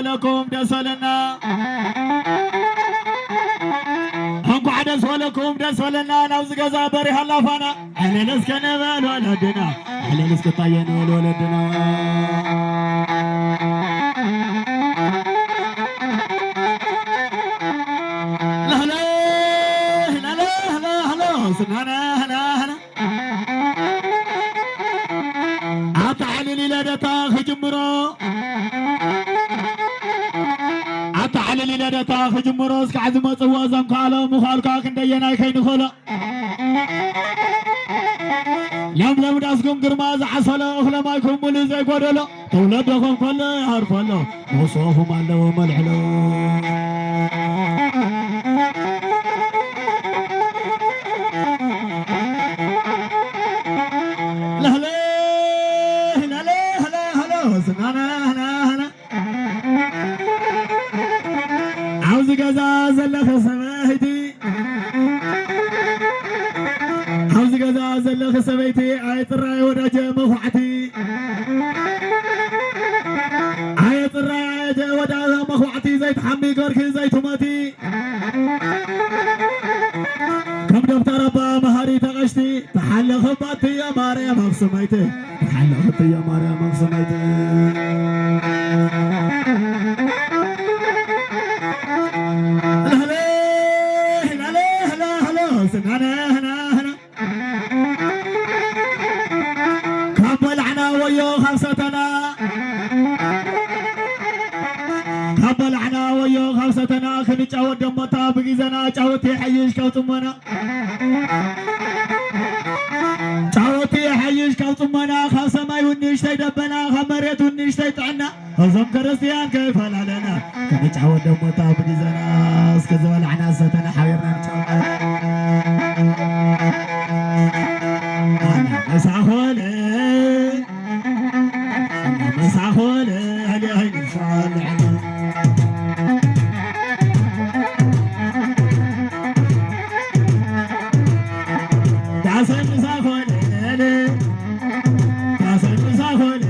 ለኩም ደስ በለና። እንኳዕ ደስ በለኩም፣ ደስ በለና። ናብዚ ገዛ በሪሃ ኣላፋና ዕልል እስከ ንበል ወለድና፣ ዕልል እስክታየ ንበል ወለድና። ለህለ፣ ለለ፣ ለለ፣ ስናነ፣ ነ፣ ነ። ኣታ ዕልል ኢለ ደታ ክጅምሮ፣ ኣታ ዕልል ኢለ ደታ ክጅምሮ፣ እስካዕ ዝመጽዎ ዘምካሎ ምዃልካ ክንደየናይ ከይንኸሎ። ለምለም ዳስኩም ግርማ ዝዓሰሎ፣ እኽለ ማይኩም ሙሉእ ዘይጎደሎ። ተውለደኹም ከሎ ይሃርፈሎ፣ መሶኹም ኣለዎ መልሕሎ። ለህለ፣ ለለ፣ ህለ፣ ህሎ፣ ስናና፣ ህና፣ ህና። ኣብዚ ገዛ ዘለኺ ሰበይቲ፣ ኣብዚ ገዛ ዘለኺ ሰበይቲ፣ ኣየ ጽራይ ወዳጀ መኹዓቲ፣ ኣየ ጽራይ ኣየ ወዳጀ መኹዓቲ፣ ዘይትሓሚ ገርኪ ዘይትመቲ፣ ከም ደብተር ኣባ መሃሪ ተቐሽቲ፣ ተሓለኸባትዮ ማርያም ኣኽሱማይቲ፣ ተሓለኸትዮ ማርያም ኣኽሱማይቲ። ላለ፣ ላለ፣ ላለ፣ ስናነ፣ ና፣ ና። ካብ በላዕና ወዮ ካብ ሰተና፣ ካብ በላዕና ወዮ ካብ ሰተና፣ ክንጫወት ደሞታ ብግዜና፣ ጫወት ይሐይሽ ካብ ጽሞና። ጫወት ይሐይሽ ካብ ጽሞና፣ ካብ ሰማይ እውን ንእሽተይ ደበና፣ ካብ መሬት እውን ንእሽተይ ጥዕና። እዞም ክርስትያን ከይፈላለና፣ ክንጫወት ደሞታ ብግዜና፣ እስከ ዝበላዕና ዝሰተና ሓቢርና ንጫወት። ኣነ መሳኾነ፣ ኣነ መሳኾነ፣ ኣነ ኣይንሳለዕና። ዳሰ መሳኾነ፣ ዳሰ መሳኾነ፣